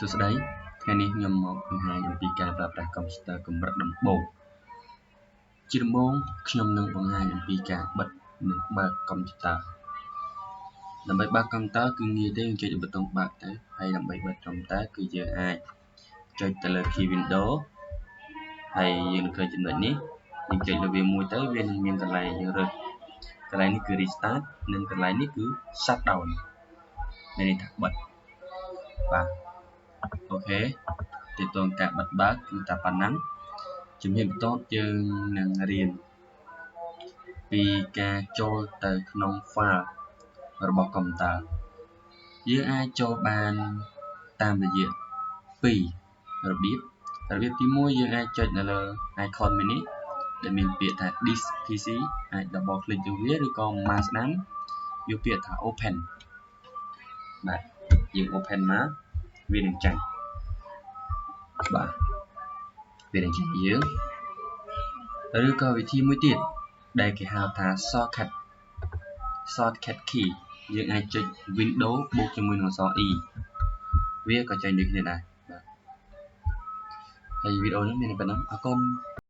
សួស្តីថ្ងៃនេះខ្ញុំមកបង្ហាញអំពីការប្រើប្រាស់កុំព្យូទ័រកម្រិតដំបូងជាដំបូងខ្ញុំនឹងបង្ហាញអំពីការបិទនិងបើកកុំព្យូទ័រដើម្បីបើកកុំព្យូទ័រគឺងាយទេយើងចុចប៊ូតុងបើកទៅហើយដើម្បីបិទកុំព្យូទ័រគឺយើងអាចចុចទៅលើ key window ហើយយើងនឹងឃើញចំណុចនេះយើងចុចលើវាមួយទៅវានឹងមានកន្លែងយើងរើសកន្លែងនេះគឺ restart និងកន្លែងនេះគឺ shut down មានន័យថាបិទបាទ OK ទាក់ទងការបិទបើកគឺតែប៉ុណ្ណឹងជំហានបន្ទាប់យើងនឹងរៀនពីការចូលទៅក្នុង file របស់កុំព្យូទ័រយើងអាចចូលបានតាមរយៈពីររបៀបរបៀបទី1យើងអាចចុចនៅលើ icon មួយនេះដែលមានពាក្យថា This PC អាច double click ទៅវាឬក៏ mouse ស្ដាំយកពាក្យថា open បាទយើង open មកវានឹងចេញបាទវានឹងចេញយើងឬក៏វិធីមួយទៀតដែលគេហៅថា shortcut key យើងអាចចុច window បូកជាមួយនឹងអក្សរ E វាក៏ចេញដូចគ្នាដែរបាទហើយវីដេអូនេះមានតែប៉ុណ្ណឹងអរគុណ។